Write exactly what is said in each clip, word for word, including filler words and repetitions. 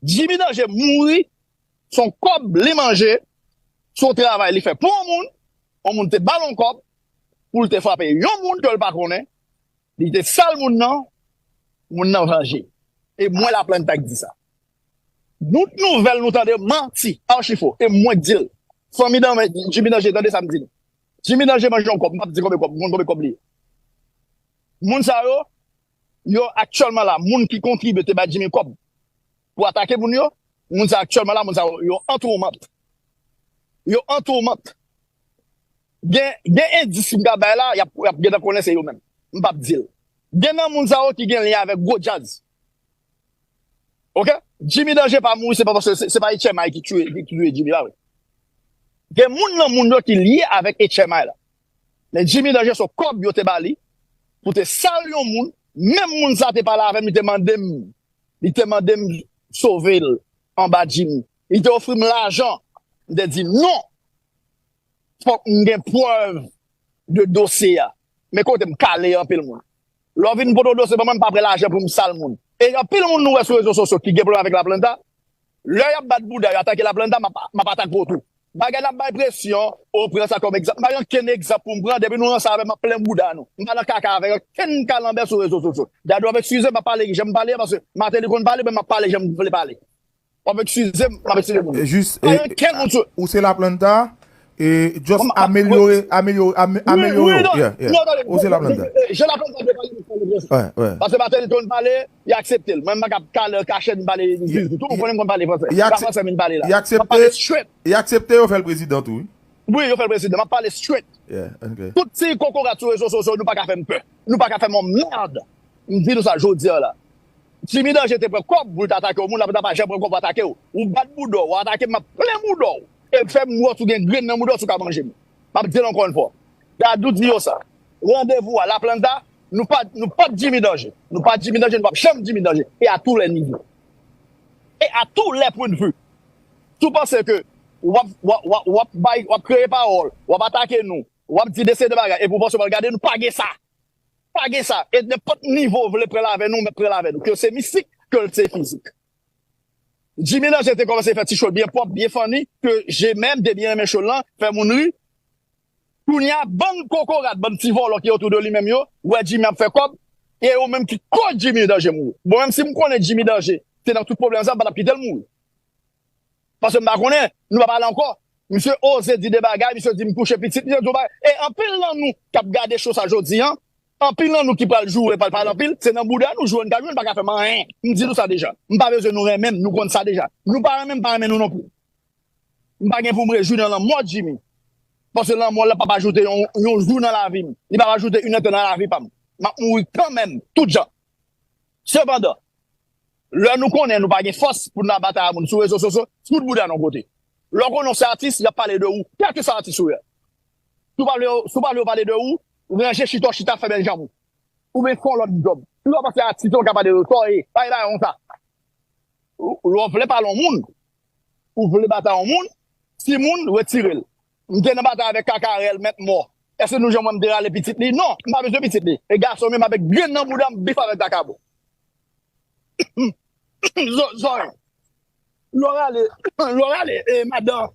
Jimmy Danje mouri, se yon kòb li manje, se yon travay li fè pou yon moun, yon moun te ba l yon kòb, pou l te frape yon moun ke l pa konnen, li te sal moun nan, moun nan vanje. E mwen Laplanta k di sa. Tout nouvèl nou tande, manti, achifo. E mwen k di l. Fanmi dan Jimmy Danje, tande sa m di nou. Jimmy Danje manje yon kòb, m p ap di konbyen kòb, m konn konbyen kòb li ye. Moun sa yo, yo aktyèlman la, moun ki kontribye te bay Jimmy kòb pou atake moun yo, moun sa aktyèlman la, moun sa yo, yo an toumant. Yo an toumant. Gen, gen endis m ka bay la, y ap, y ap gentan konnen se yo menm. M p ap di l. Gen nan moun sa yo ki gen lyen avèk gwo djaz. Ok? Jimmy Danje pa mouri, se pa paske se, se pa H M I ki tiye, ki tiye Jimmy, pa vre. Gen moun nan moun yo ki lye avèk H M I la. Men Jimmy Danje se kòb yo te ba li pou te sal yon moun, menm moun sa te pale avè m, li te mande m, li te mande m sove l anba Jimmy. Li te ofri m lajan. M te di non. Fòk m gen prèv de dosye a. Men kote m kale anpil moun. Lè w vin pote yon dosye ban mwen, m pa pran lajan pou m sal moun. E anpil moun nou wè sou rezo sosyo ki gen pwoblèm avèk Laplanta, lè y ap bat bouda yo, atake Laplanta, m ap, m ap atake w tou. Bagay n ap bay presyon, ou pran sa kòm egzanp. M pa gen okenn egzanp pou m pran, depi nou ranse avè m, m ap plen bouda nou. M pa nan kaka avèk okenn kalanbè sou rezo sosyo. Dadou ap eskize m, m ap pale jan m pale a, paske Martelly konn pale, men m ap pale jan m vle pale. W ap eskize m, m ap eskize moun. E jis, Pa e, gen kenn moun sou ou se Laplanta, e just Mwen, mwen, amelyore, amelyore, ame- Wi, amelyore wi, w. Non, Yeah, yeah. Non, tande, Ou se Laplanta. Jan Laplanta te pale, m pale franse. Wè, wè. Paske Martelly konn pale, y aksepte l. Mwen, m pa ka kale, kache m pale, Y- tou, ou konnen m konn pale franse. Y Pa akse- franse m pale la. Y M ap pale aksepte, straight. Y aksepte yo fè l prezidan tou, wi. Wi, yo fè l prezidan. M ap pale straight. Yeah, ok. Tout ti kokorat sou rezo sosyo, nou pa ka fè m pè. Nou pa ka fè m yon mèd. M di nou sa jodi a la. Jimmy Danje te pran kòb pou l ta atake yon moun, Laplanta pa janm pran kòb pou atake w. Ou bat bouda w, w atake m, m ap plen bouda w. E fè m wè si w gen grenn nan bouda w si w ka manje m. M ap di l ankò yon fwa. Dadou di yo sa. Randevou a Laplanta, nou pa, nou pa Jimmy Danje. Nou pa Jimmy Danje, nou p ap janm Jimmy Danje. E à tous les niveaux. Et à tous les points de vue. Si w panse ke w ap, w ap, w ap, w ap bay, w ap kreye pawòl, w ap atake nou, w ap di de seri de bagay, epi w panse w pral gade nou, pa gen sa. Pa gen sa. E nenpòt nivo w vle pran l avè nou, w mèt pran l avè nou. Ke se mistik, ke l se fizik. Jimmy Danje te kòmanse fè ti show l byen pwòp, byen funny, ke je menm te byen renmen show l lan, fè moun ri. Kounye a, bann kokorat, bann ti vòlò ki otou de li menm yo, wè Jimmy ap fè kòb, e yo menm ki koz Jimmy Danje mouri. Bon, menm si m konnen Jimmy Danje te nan tout pwoblèm sa, m pa t ap kite l mouri. Paske m pa konnen, nou pa pale ankò. Misye oze di de bagay, misye di m touche pitit, misye di yon bagay. E anpil nan nou k ap gade show sa jodi a, anpil nan nou ki pral joure, pral pale anpil, se nan bouda nou joure, n ka joure, n pa ka fè m anyen. M di nou sa deja. M pa bezwen nou renmen m, nou konn sa deja. Nou pa renmen m, pa renmen nou non plis. M pa gen pou m rejwi nan lanmò Jimmy. Paske lanmò l la p ap ajoute yon, yon jou nan lavi m. Li p ap ajoute inèdtan nan lavi pa m. M ap mouri kanmenm, tout jan. Sepandan, lè nou konnen nou pa gen fòs pou n al batay a moun sou rezo sosyo, fout bouda nou yon kote. Lè w konnen w se atis, y ap pale de ou, kèlkeswa atis ou ye. Si w pa vle, si w pa vle yo pale de ou, ranje chita w chita, fè bèl janm ou. Oubyen fè yon lòt djòb. Si w pa panse atis yo ka pale de ou, sa w ye, pa gen bagay konsa. Ou, ou vle pale yon moun, ou vle batay yon moun, timoun, retire l. M te nan batay avèk Kakarèl, Mèt Mò. Èske nou janm wè m te rale pitit li? Non, m pa bezwen pitit li. E gason menm avèk grenn nan bouda m bif avèk vakabon. So- Sorry. Lò rale, lò rale, e madan.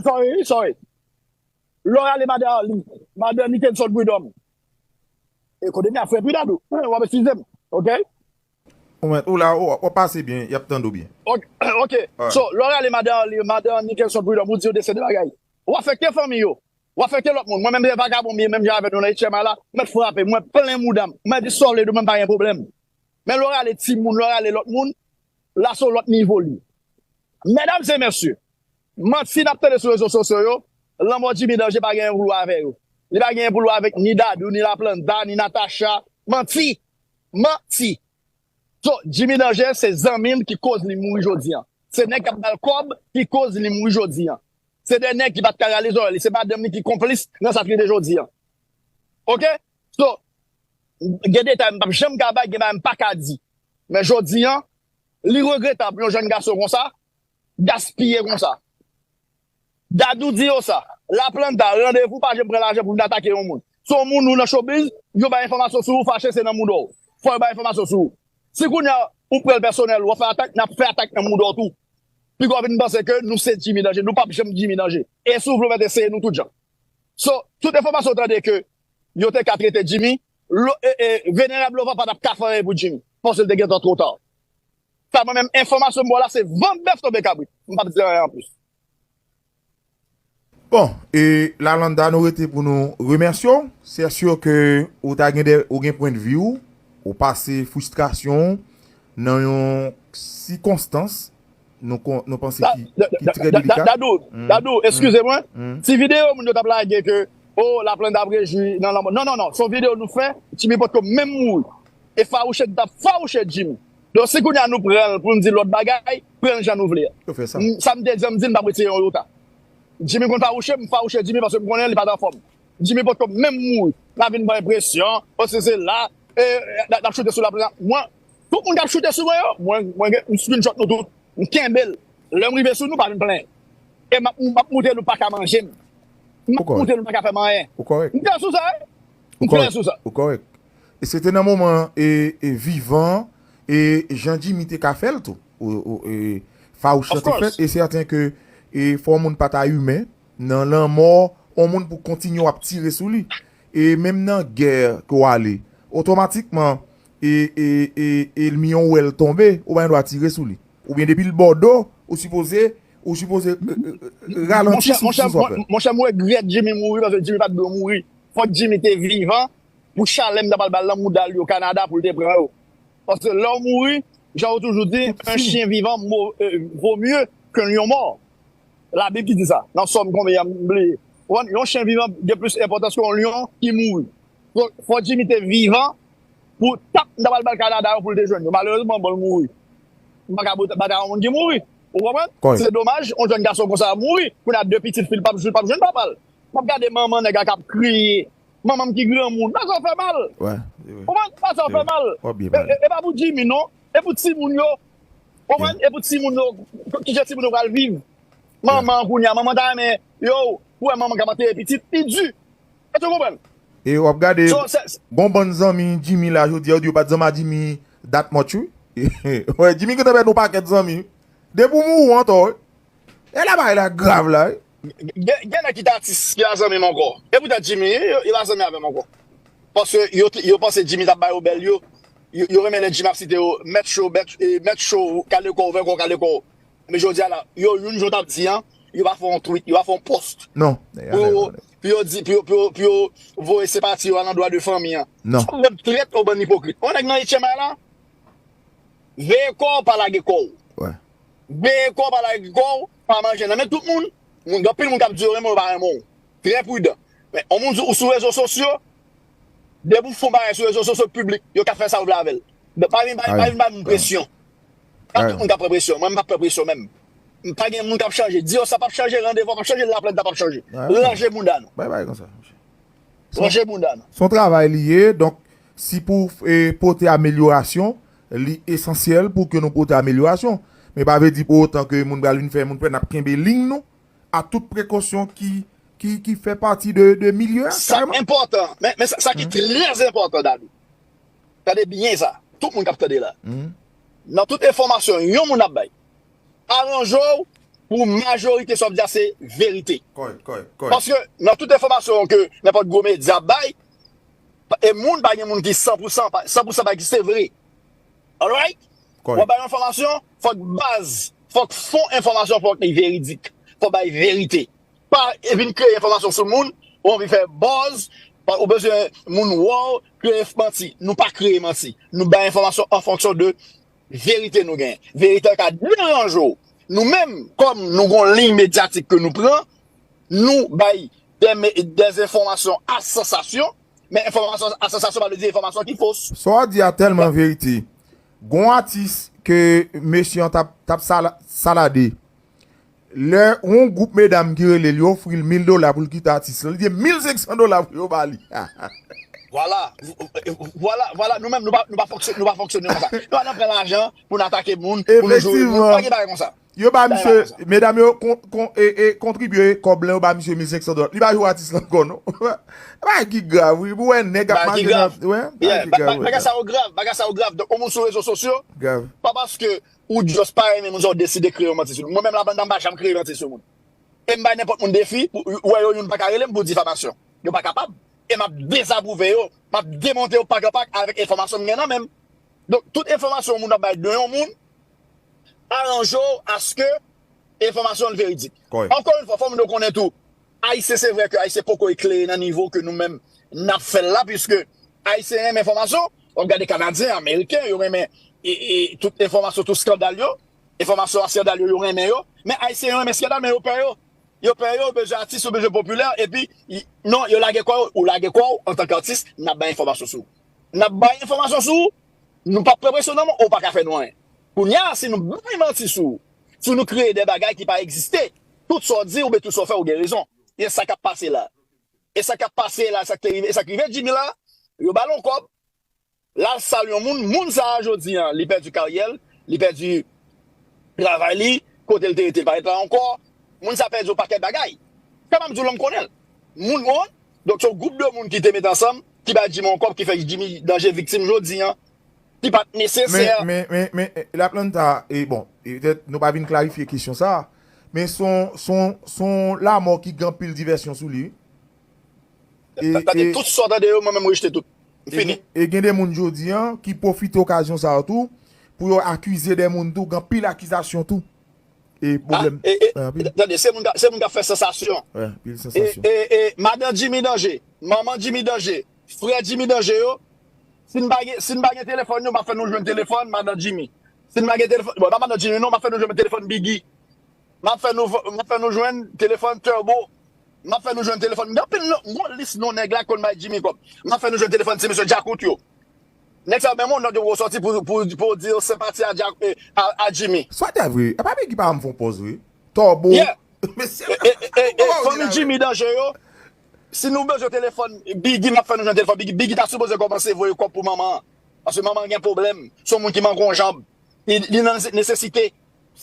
Sorry, sorry. Lò rale madan Arly, madan Nickenson Prud'homme. E kote m ya frè Pridadou? W ap eskize m, ok? Ou mèt, ou la, ou, w ap pase byen, y ap tande w byen. Ok, ok. Alright. So, lè w rale madan Arly, madan Nickenson Prud'homme, ou di yo de seri de bagay. W afekte fanmi yo. W afekte lòt moun. Mwen menm, se vakabon m ye, menm jan avè nou nan H M I la, mèt frape, mwen plen mouda m. Mwen di sa w vle di, mwen pa gen pwoblèm. Men lè w rale timoun, lè w rale lòt moun, la se yon lòt nivo li. Medam e mesye, manti n ap tande sou rezo sosyo yo, lanmò Jimmy Danje pa genyen pou l wè avè yo. Li pa genyen pou l wè avèk ni Dadou, ni Laplanta, ni Natacha. Manti! Manti! So, Jimmy Danje se zanmi l ki koz li mouri jodi a. Se nèg k ap ba l kòb ki koz li mouri jodi a. Se de nèg ki pa t ka rale zòrèy li. Se madanm li ki konplis nan sa k rive jodi a. Ok? So, gen detay m p ap janm ka bay, gen bagay m pa ka di. Men jodi a, li regretab yon jèn gason konsa, gaspiye konsa. Dadou di yo sa. Laplanta, randevou, pa janm pran lajan pou vin atake yon moun. Se yon moun ou nan showbiz, yo bay enfòmasyon sou ou, fache se nan mouda w. Fò yo bay enfòmasyon sou ou. Si kounye a ou pran l pèsonèl, w ap fè atak, n ap fè atak nan mouda w tou. Piga w vin panse ke nou se Jimmy Danje. Nou p ap janm Jimmy Danje. E si w vle w mèt eseye nou tout jan. So, tout enfòmasyon w tande ke yo te ka trete Jimmy, lo, e, e, Venerab Lova pa t ap ka fè anyen pou Jimmy. Paske l te gentan twò ta. Sa mwen menm, enfòmasyon m ba w la, se van bèf tonbe kabrit. M p ap di anyen anplis. Bon, e Lalanda, nou rete pou nou remèsye w. Se si ke ou ta gen de, ou gen pwendvi w, ou pase fristrasyon w nan yon sikonstans nou, kon- nou panse ki, ki trè delika. Dadou, Dadou, eskize mwen. Ti videyo moun yo t ap lage ke, o, Laplanda ap rejwi nan lanmò. Non, non, non. Se yon videyo nou fè, Jimmy potko menm mouri. E fawouche t ap fawouche Jimmy. Donk, si kounye a nou pran l pou n di lòt bagay, pran l jan nou vle a. Yo fè sa. M- Sa m te di, m di, m p ap retire yon yota. Jimmy konn fawouche, m fawouche Jimmy paske m konnen li pa t anfòm. Jimmy potko menm mouri. N a vin ban enpresyon, o se se la, e, n a- n ap choute sou Laplanda. Mwen, tout moun k ap choute sou mwen yo, mwen, mwen gen, m screenshot nou tout. M kenbe l. Lè m rive sou nou, pa vin plenyen. E m ap, m ap moutre nou pa ka manje m. M ap moutre nou pa ka fè m anyen. Ou kòrèk. M klè sou sa, wi. M klè sou sa. Ou kòrèk. E se te nan moman e, e vivan, e jan Jimmy te ka fè l tou. Ou, ou, e, fawouch lan te fèt. E sèten ke e, fò moun pa ta imen nan lanmò yon moun pou kontinye w ap tire sou li. E menm nan gè ke w ale, otomatikman, e, e, e, elmi an wè l tonbe, ou pa gen dwa tire sou li. Oubyen depi l bò do, ou sipoze, ou sipoze e, e, e, ralanti sou, sou sa w ap fè. Monchè, m regrèt Jimmy mouri paske Jimmy pa t dwe mouri. Fòk Jimmy te vivan pou chalè m ta pral ba l nan mouda l yo Kanada pou l te pran yo. Paske lè w mouri, jan yo toujou di, un chien vivant mo- euh, vaut mieux qu'un lion mort. Labib ki di sa. Nan Sòm konbyen an, m bliye. Ou konprann? Yon chen vivan gen plis enpòtans ke yon lyon ki mouri. Fò, fò Jimmy te vivan pou tap m ta pral ba l Kanada yo pou l te jwenn yo. Malerezman, bon, l mouri. M pa ka bout- batay yon moun ki mouri. Ou konprann? Se domaj, yon jèn gason konsa mouri. Kounye a de pitit fi l p ap jwenn, p ap jwenn papa l. M ap gade manman nèg la k ap kriye. Manman m ki granmoun. Bagay sa fè mal. Ou konprann? Bagay sa fè mal. E, e, e pa pou Jimmy, non. E pou timoun yo. Ou konprann? E pou timoun yo. Kijan timoun yo pral viv? Manman an kounye a, manman ta renmen, yo, pou wè manman k ap antere pitit, li di. Èske w konprann? E w ap gade, gon bann zanmi Jimmy la, jodi a, yo di yo pa t zanmi a Jimmy that much, wi. Wè, Jimmy gentan pèdi yon pakèt zanmi. Depi w mouri, w antò, wi. E la bagay la grav la, wi. Gen, gen nèg ki t atis, ki pa zanmi m ankò. E poutan Jimmy, yo, yo pa zanmi avè m ankò. Paske yo, yo panse Jimmy t ap ba yo bèl, yo, yo, yo renmen lè Jimmy ap site yo, mèt cho, mèt, e, mèt cho, kale kò w, vè kò w, kale kò w. Men jodi a la, yo, youn jan w t ap di an, yo pa fè yon tweet, yo pa fè yon post. Non. Pou yo, pou yo di, pou yo, pou yo, pou yo voye senpati yo a nan dwa de fanmi an. Non. Se yon bann trèt, yon bann ipokrit. Yon nèg nan etyenm la, veye kò w, pa lage kò w. Veye kò w, pa lage kò w, pa manje nan men tout moun. Moun, gen anpil moun k ap di yo renmen w, yo pa renmen w. Trè pridan. Men, yon moun sou, ou sou rezo sosyo, depi w fè yon bagay sou rezo sosyo piblik, yo ka fè sa yo vle avè l. Donk, pa vin, pa, pa vin bay moun presyon. Pa tout moun k ap pran presyon. Mwen, m p ap pran presyon menm. M pa gen moun k ap chanje. Di yo sa p ap chanje, randevou p ap chanje, Laplanta p ap chanje. Ranje bounda nou. Bay, bay konsa. Ranje bounda nou. Se yon travay li ye, donk, si pou e, pote amelyorasyon, li esansyèl pou ke nou pote amelyorasyon. Men pa vle di pou otan ke moun pral vin fè moun pè, n ap kenbe liy nou, a tout prekosyon ki, ki, ki fè pati de, de milye a, kareman. Sa enpòtan. Men, men sa, sa ki trè enpòtan, Dadou. Tande byen sa. Tout moun k ap tande la. Nan tout enfòmasyon yon moun ap bay, aranje w pou majorite sa w ap di a se verite. Paske nan tout enfòmasyon ke nenpòt gwo medya ap bay, e moun pa gen moun ki san pou san, pa- san pou san pa egziste vre. Alright? W ap bay yon enfòmasyon, fòk baz, fòk fon enfòmasyon, fòk li veridik. Fòk bay verite. Pa vin kreye enfòmasyon sou moun, ou anvi fè buzz, pa- ou bezwen moun wè w, kreye manti. Nou pa kreye manti. Nou bay enfòmasyon an fonksyon de verite nou genyen. Verite a ka deranje w. Nou menm, kòm nou gon liy medyatik ke nou pran, nou bay de, de enfòmasyon a sansasyon, men enfòmasyon a sansasyon pa vle di enfòmasyon ki fos. Sa w ap di a tèlman verite. Gon atis ke mesye an t ap, t ap sala- salade. Lè yon gwoup medam ki rele l, yo ofri l mil dola pou l kite atis lan, li di mil senk san dola pou yo ba li. Vwala. Vwala, vwala. Nou menm, nou pa, nou pa fonksyone, nou pa fonksyone konsa. Nou pa nan pran lajan pou n atake moun, pou nou joure moun. Pa gen bagay konsa. Yo ba misye, medam yo kon, kon, e, e, kontribye kòb lan, yo ba misye mil senk san dola. Li pa jwe atis lan ankò, non. Bagay ki grav, wi. Pou wè nèg ap mache nan, wè, bagay ki grav, bagay sa yo grav, bagay sa yo grav. Donk, yon moun sou rezo sosyo, pa paske ou just pa renmen moun sa, ou deside kreye yon manti sou li. Mwen menm, Laplanta, m pa janm kreye manti sou moun. E m bay nenpòt moun defi, pou, ou wè yo, youn pa ka rele m pou difamasyon. Yo pa kapab. E m ap dezapwouve yo, m ap demonte yo pak an pak avèk enfòmasyon m gen nan men m. Donk, tout enfòmasyon yon moun ap bay de yon moun, aranje w aske enfòmasyon an veridik. Ankò yon fwa, fò moun yo konnen tou, Ayisyen, se vre ke Ayisyen poko eklere nan nivo ke nou menm n ap fè l la, piske Ayisyen renmen enfòmasyon, w ap gade Kanadyen, Ameriken, yo renmen e, e, tout enfòmasyon, tout eskandal yo, enfòmasyon a eskandal yo, yo renmen yo, men Ayisyen yo renmen eskandal, men yo pè yo. Yo pè yo, yo bezwen atis, yo bezwen popilè, epi, non, yo lage kò yo, ou lage kò w antanke atis, n ap bay enfòmasyon sou ou. N ap bay enfòmasyon sou ou, nou p ap pran presyon nan men w, ou pa ka fè nou anyen. Kounye a, si nou bay manti sou ou, si nou kreye de bagay ki pa egziste, tout sa w di oubyen tout sa w fè, ou gen rezon. E sa k ap pase la. E sa k ap pase la, sa k te rive, e sa k rive Jimmy la, yo ba l yon kòb, l al sal yon moun, moun sa a jodi a, li pèdi karyè l, li pèdi travay li, kote l te rete, l pa ret la ankò. Moun sa a pèdi yon pakèt bagay. Kòman m di w, lòm konnen l. Moun wont, donk se yon gwoup de moun ki te met ansanm, ki bay Jimmy yon kòb, ki fè Jimmy Danje viktim jodi a, ki pa t nesesè. Men, men, men, men, Laplanta, e bon, e petèt nou pa vin klarifye kesyon sa a, men se yon, se yon, se yon lanmò ki gen anpil divèsyon sou li, wi. E, tande, e, tout sa w tande yo, mwen menm m rejte tout. M e fini. Gen, e gen de moun jodi a ki pwofite okazyon sa a tou pou yo akize de moun tou, gen anpil akizasyon tou. E pwoblèm. E, e, tande, se moun, se moun k ap fè sansasyon. Wi, anpil sansasyon. E, e, e, madan Jimmy Danje, manman Jimmy Danje, frè Jimmy Danje yo, si n pa gen, si n pa gen telefòn yo, m ap fè nou jwenn telefòn madan Jimmy. Si n pa gen telefòn, bon, pa madan Jimmy non, m ap fè nou jwenn telefòn Biggie. M ap fè nou, m ap fè nou jwenn telefòn Turbo. M ap fè nou jwenn telefòn. Gen anpil non, m gon lis non nèg la k konn bay Jimmy kòb. M ap fè nou jwenn telefòn ti mesye Djakout yo. Nèg sa yo menm yon nòt yo poko sòti pou, pou, pou di yo senpati a Djak-, eh, a, a Jimmy. Sa te vre. E pa Biggie pa janm fè yon pòz vre. Turbo. Yeah. Mesye. E, e, e, e, fanmi Jimmy Danje yo. Si nou bezwen telefòn Biggie, m ap fè nou jwenn telefòn Biggie. Biggie ta sipoze kòmanse voye kòb pou manman an. Paske manman an gen pwoblèm. Se yon moun ki manke yon janb. Li, li nan nesesite.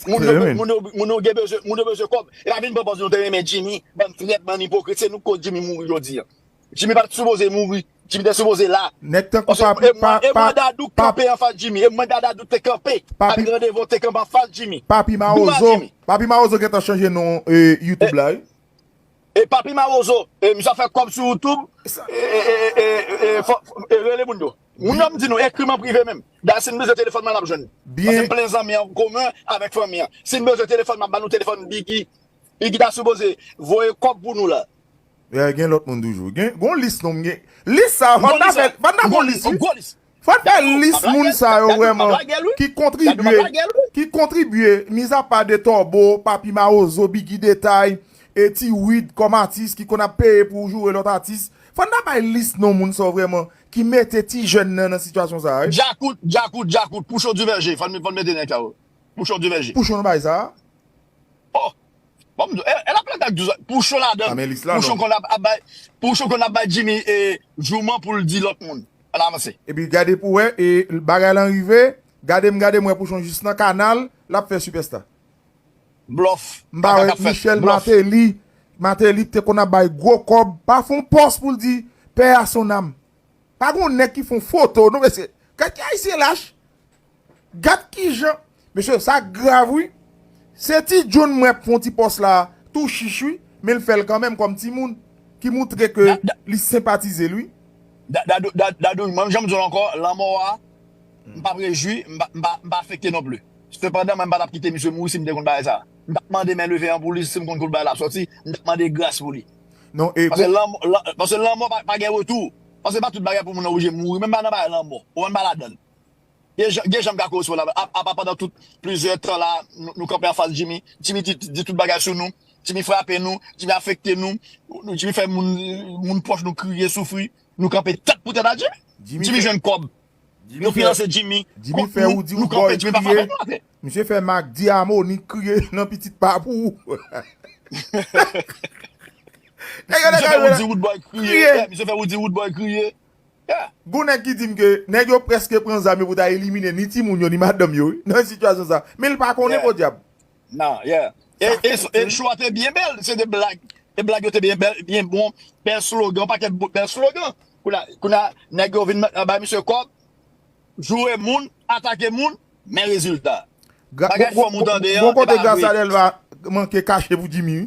Moun yo, moun yo, moun yo gen bezwen, moun yo bezwen kòb. E pa vin pran pòz nou te renmen Jimmy, bann trèt, bann ipokrit, se nou k koz Jimmy mouri jodi a. Jimmy pa t sipoze mouri. Jimmy te sipoze la. Nèg tankou Papi, pa, e mwen Dadou k kanpe anfas Jimmy. E mwen Dadou te kanpe. Papi, ak Randevou te kanpe anfas Jimmy. Papi Mawozo. Papi Mawozo gentan chanje non, e, YouTube la, wi. E Papi Mawozo, e, misye ap fè kòb sou YouTube. E, e, e, e, e, fò, e, rele moun yo. Moun yo m di nou, ekri m an prive menm. Dayè, si n bezwen telefòn mwen, n ap jwenn. Paske m plen zanmi an komen avèk fanmi an. Si n bezwen telefòn, m ap ba nou telefòn Biggie. Biggie ta sipoze voye kòb pou nou la. Gen lòt moun toujou. Gen, gon lis non, gen. Lis sa, fò n ta fè, fò n ta fè lis, wi. Fò n fè lis moun sa yo vrèman ki kontribye, ki kontribye, mizapa de Turbo, Papi Mawozo, Biggie Detay, e Ti Wid kòm atis ki konn ap peye pou joure lòt atis. Fò n ta bay lis non moun sa yo vrèman ki mete ti jèn nan nan sitiyasyon sa a, wi. Djakout, Djakout, Djakout, Pouchon Divèje, fò n, fò n mete nèg sa yo. Pouchon Divèje. Pouchon nan bagay sa a? Oh! Bon, m di w, e, e Laplanta k di w sa, Pouchon ladan l. Pouchon konn ap, ap bay, Pouchon konn ap bay Jimmy, e, jouman pou l di lòt moun. Ann avanse. Epi gade pou w wè, e bagay lan rive, gade m, gade m wè Pouchon jis nan kanal, l ap fè sipèsta. Blòf. M pa wè Michel Martelly, Martelly te konn ap bay gwo kòb, pa fè yon pòs pou l di, paix à son âme. Pa gon nèg ki fè yon foto, non, mesye. Gad ki Ayisyen lach. Gad kijan, mesye, sa grav, wi. Se Ti John mwen ap fè yon ti pòs la, tou chich, wi. Men l fè l kanmenm kòm timoun, ki moutre ke li senpatize l, wi. Da-, Dadou, Da-, Dadou, mwen jan m di w ankò, lanmò a, m p ap rejwi, m pa, m pa, m pa afekte non pli. Sepandan, mwen, m pa t ap kite misye mouri si m te konn bagay sa. M t ap mande men leve an pou li, si m konn kote bagay la ap sòti, m t ap mande gras pou li. Non, e paske lanmò, lan-, paske lanmò pa, pa gen retou. Paske pa tout bagay pou moun nan oblije mouri, menm pa nan bagay lanmò. Ou menm pa ladan l. Gen jan, gen jan m ka koresponn la, a, apa pandan tout plizyè tan la, nou, nou kanpe anfas Jimmy. Jimmy di, di tout bagay sou nou. Jimmy frape nou, Jimmy afekte nou, nou, Jimmy fè moun, moun pwòch nou kriye, soufri. Nou kanpe tèt pou tèt a Jimmy. Jimmy jwenn kòb. Nou finanse Jimmy. Jimmy fè Roody Roodboy kriye. Misye fè Marc Diamoni kriye nan pitit pa pou ou. Nèg yo te ka jwenn Roody Roodboy kriye. Misye fè Roody Roodboy kriye. Gon nèg ki di m ke nèg yo prèske pran zam yo pou ta elimine ni timoun yo, ni madanm yo, wi, nan sitiyasyon sa. Men l pa konnen, podyab. Non, yeah. E, e, e show a te byen bèl, se de blag. E blag yo te byen bèl, byen bon, bèl slogan, pakèt bo- bèl slogan. Kounye a, kounye a, nèg yo vin bay misye kòb, joure moun, atake moun, men rezilta. Bagay fò moun tande an, gon kote Gracia Delva manke kache pou Jimmy, wi.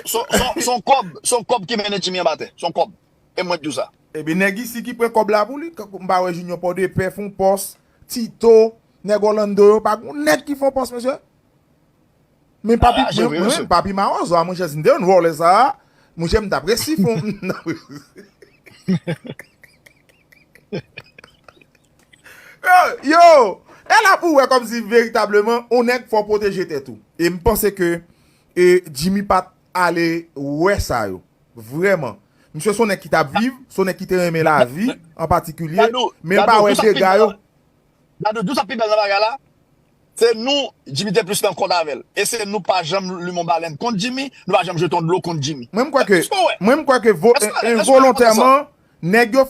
Son kòb, son kòb ki mennen Jimmy anba tè. Son kòb. E mwen di w sa. Ebyen, nèg isi ki pran kòb la pou li, m pa wè Junior Pòdepè fè yon pòs, Tito, nèg Orlando yo, pa gon nèg ki fè yon pòs, mesye. Men papi, mwen menm, papi Mawozo a, monchè, si m te yon wòlè sa a, monchè, m t ap resi fon. Yo, e la pou wè kòmsi veritableman, on nèg fò pwoteje tèt ou. E m panse ke e, Jimmy pa t ale wè sa yo. Vrèman. Misye se yon nèg ki t ap viv, se yon nèg ki te renmen lavi, an patikilye, men m pa wè dega yo. Dadou, di w sa pi bèl nan bagay la, se nou, Jimmy te plis nan kont avè l. E se nou pa janm limen yon balèn kont Jimmy, nou pa janm jete yon dlo kont Jimmy. Mwen, m kwè ke, mwen, m kwè ke envolontèman, nèg yo